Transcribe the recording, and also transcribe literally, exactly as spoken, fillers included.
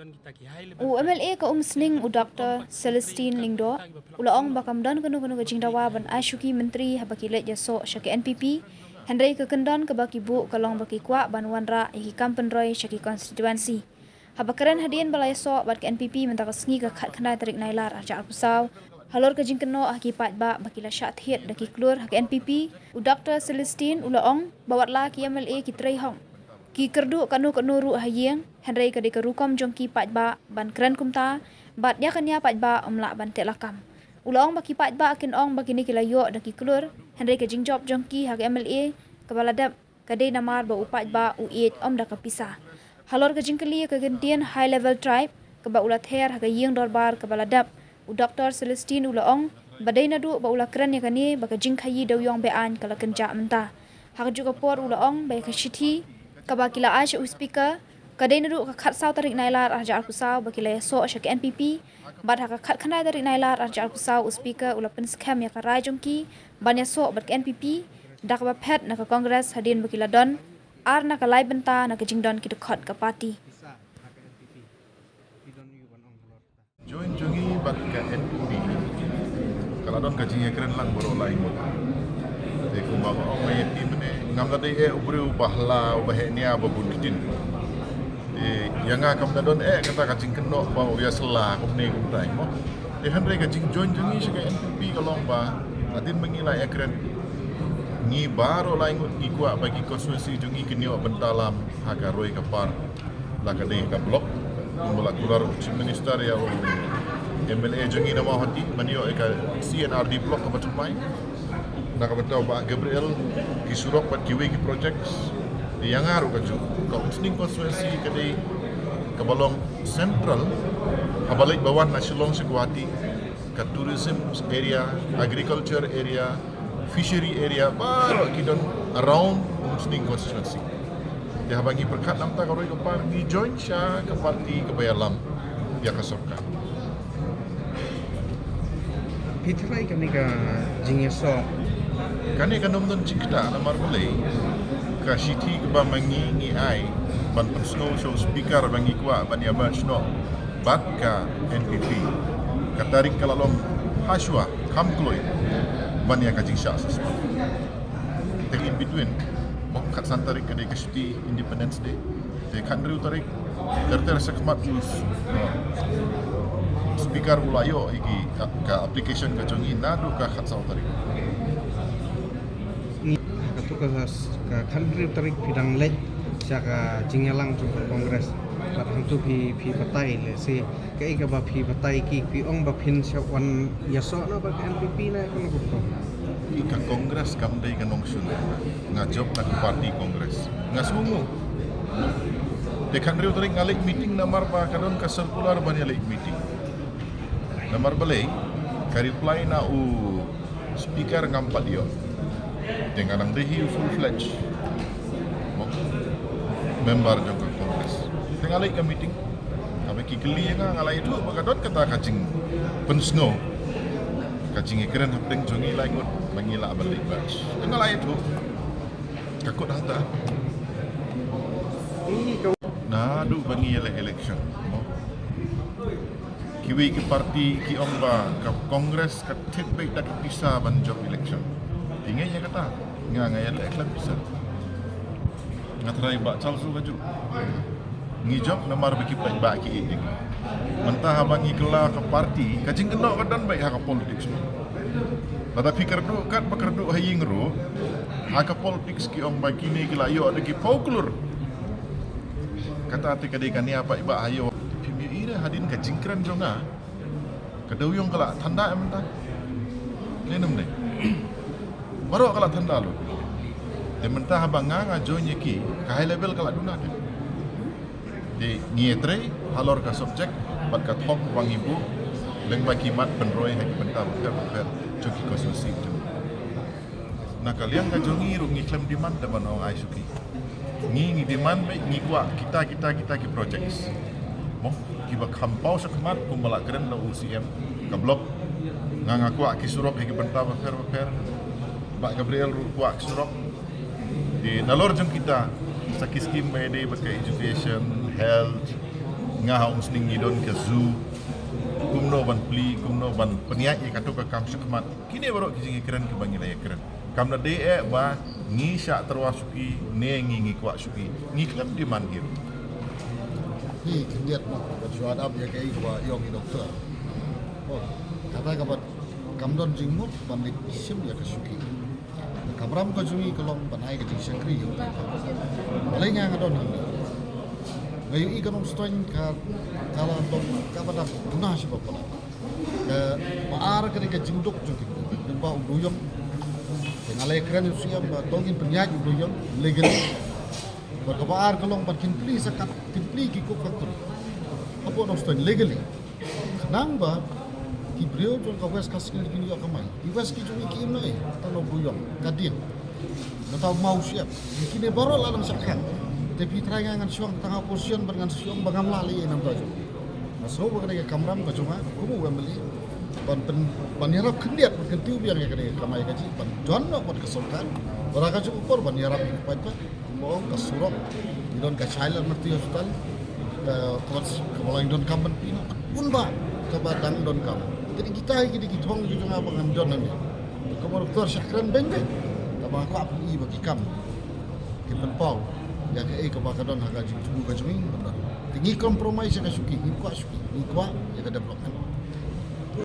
U M L A ka Umsning, u Doctor Celestine Lyngdoh, u la ong ba kam don kano kano ka jingdawa ban ai shuki myntri haba ki leit ïasoh sha ka N P P, hynrei ka kyndon kaba ki buh ka long ba ki kwah ban wanrah ïa ki kam pynroi sha ki constituency. Haba kren hadien ba la ïasoh bad ka N P P mynta ka sngi ka khatkhyndai tarik Nailar arhajar arphew saw, halor ka jingkynnoh ha ki paidbah ba ki la shah thied da ki klur ha ka N P P, u Doctor Celestine u la ong ba wat la ki M L A ki trei hok, ki kyrduh kano kano ruh ha ïing, hynrei ka dei ka rukom jong ki paidbah ban kren kumta, bad ïa kane paidbah ym lah ban teh lakam. U la ong ba ki paidbah kin ong ba kine ki la ïoh da ki klur, hynrei ka jingjop jong ki ha ka M L A kaba la dep ka dei namar ba u paidbah u ïeit ym da ka pisa. Halor ka jingkylli ïa ka kyntien High Level Tribe kaba u la ther ha ka ïing dorbar kaba la dep, u Doctor Celestine u la ong ba dei naduh ba u la kren ïa kane ba ka jingkhaïi dewïong be-aiñ ka la kynjah mynta. Ha kajuh ka por u la ong ba ïa ka shithi kaba ki la ai sha u Speaker ka dei naduh ka khatsaw tarik Nailar arhajar arphew saw ba ki la ïasoh sha ka N P P, bad ha ka khatkhyndai tarik Nailar arhajar arphew saw u Speaker u la pynskhem ïa ka rai jong ki ban ïasoh bad ka N P P da kaba phet na ka Congress hadien ba ki la don ar na ka lai bynta na ka jingdon ki dkhot ka party. Join jong ngi bad ka N P P ka la don ka jingïakren lang baroh lai ngut. Te kumba nga ong ïa phi mynne, ngam da dei eh u briew uba hla uba heh nia ba bun ktien. Te ïa nga kam da don eh kata ka jingkynnoh ba u ïasylla kumne kumtai mo. Te hynrei ka jingjoin jong ngi sha ka N P P ka long ba hadien ba ngi la ïakren, ngi baroh lai ngut ngi kwah ba ki constituency jong ngi kin ïoh bynta lam ha ka roi ka par, la ka dei ka block. Kumba la kular u Chief Minister ïa u M L A jong ngi na Mawhati ban ïoh ïa ka C and R D block kaba thymmai. Na ka bynta u Bah Gabriel, ki surok bad kiwei ki projects. Ïa nga ruh kajuh, ka Umsning constituency ka dei kaba long central haba leit ba wan na Shillong sha Guwahati. Ka tourism area, agriculture area, fishery area, baroh ki don around Umsning constituency. Te haba ngi pyrkhat na ka bynta ka roi ka par, ngi join sha ka party kaba ïalam ïa ka sorkar. Phi tharai kane ka jingïasoh? Kane kam don jingktah namar balei, ka shithi kaba ma ngi ngi ai ban pynsngew sha u Speaker ba ngi kwah ban ïa merge noh bad ka N P P. Ka tarik ka la long hashwa kham kloi ban ïa ka jingshah session. Te in between, mo, khatsan tarik ka dei ka shuti Independence Day. Te khathynriew tarik ter ter shakhmat u Speaker u la ïoh ïa ki ka, ka application ka jong ngi naduh ka khatsaw tarik. Ngi, katu ka, ka khathynriew tarik phi dang leit sha ka jingïalang jong ka Congress. Bad hangtu phi, phi batai lehse kaei kaba phi batai ki, phi ong ba phin sa wan ïasoh noh bad ka N P P ne kano ka rukom? Ka Congress kam dei ka nongshun. Nga jop na ka party Congress. Nga sngewnguh. Te khathynriew tarik nga leit meeting namar ba ka don ka circular ban ïa leit meeting. Namar balei, ka reply na u Speaker ngam pat ïoh. Te nga dang dei hi u full fledged, mo, member jong ka Congress. Te nga leit ka meeting. Haba ki kylli ïa nga, nga la ïathuh ba ka don kata ka jingpynsngew, ka jingïakren hapdeng jong ngi lai ngut ba ngi lah ban leit merge. Te nga la ïathuh. Ka kut hangta. Naduh ba ngi ïaleh election, mo, kiwei ki party ki ong ba ka Congress ka thied beit da ka pisa ban jop election. Phi ngeit ïa kata? Nga, nga ïaleh khlem pisa. Nga tharai Bah Charles ruh kajuh. Ngi jop namar ba ki paidbah ki ïeit ïa ngi. Mynta haba ngi kylla ka party, ka jingkynnoh ka don beit ha ka politics, mo. Lada phi kyrduh katba kyrduh ha ïing ruh, ha ka politics ki ong ba kine ki la ïoh da ki phew klur. Kata te ka dei ka nia paidbah ha ïoh. Phim ïohi re hadien ka jingkren jong nga, ka dewïong ka la than da mynta. Lehse ym dei. Baroh ka la than da lut. Te mynta haba nga, nga join ïa ki, ka high level ka la duna te. Te ngi ïatrei halor ka subject bad ka thok ba ngi buh, lyngba ki mat pynroi ha ki bynta bapher bapher jong ki constituency jong ngi. Na ka liang ka jong ngi ruh ngi khlem demand da ban ong ai shuki. Ngi, ngi demand beit, ngi kwah kita, kita, kita ki projects, mo, kiba kham paw shakhmat kumba la kren da u C M. Ka block, nga, nga kwah ki surok ha ki bynta bapher bapher. Bah Gabriel ruh kwah ki surok. Te nalor jong kita, sa ki scheme ba ïadei bad ka education, health, Nga ha Umsning ngi don ka zoo, kumno ban plie, kumno ban pynïaid ïa kato ka kam shakhmat. Kine baroh ki jingïakren kiba ngi la ïakren. Kam da dei eh ba ngi shah tyrwa shuki ne ngi ngi kwah shuki. Ngi khlem demand hi ruh. Hi khyndiat mo, ban shu add up ïa kaei kaba ïong i doktor. Oh, kata kaba kam don jingmut ban leit shim ïa ka shuki. Ka kamram ka jong ngi ka long ban ai ka jingshakri ïa u. Balei nga nga don hangne? Nga ïohi ka Nongstoiñ ka, ka la don kaba dap duna shi ba palat. Kaba ar ka dei ka jingduk jong ki. Lyngba u Dewïong. Te nga la ïakren ïa u Siem ba to ngin pynïaid u Dewïong legally. Bad kaba ar ka long ban kin plie sa kat, kin plie ki coke factory hapoh Nongstoiñ legally. Khnang ba ki briew jong ka West Khasi Hills kin ïoh kamai. Ki West ki jong ngi ki im noh ei, tang u Dewïong, ka Dieng, nangta u Mawsiap. Kine baroh la nang shah khang. Te phi trai nga ngan shu ong tang ha opposition bad ngan shu ong ba ngam lah leh ei namar jong. Nga sngew ba ka dei ka kamram ka jong nga kum u M L A ban pyn, ban ïarap khyndiat, ban kyntiew biang ïa ka dei ka kamai kajih, ban don noh bad ka sorkar. Bad ha ka juh ka por ban ïarap ïa ka paidbah. Kumba ong ka surok, ngi don ka Child and Maternity Hospital, ka, kaba, kaba la ngi donkam ban plie noh, bun bah kaba dang donkam. Te dei kita hi, ki dei ki thong ki jong nga ba ngan don hangne. Kumba doktor shah kren beiñ beiñ. Kaba nga kwah pyni ba ki kam kin pynpaw ïa kaei kaba ka don ha ka jingthmu ka jong ngi ban don. Te ngi compromise ïa ka shuki, ngi kwah shuki, ngi kwah ïa ka development.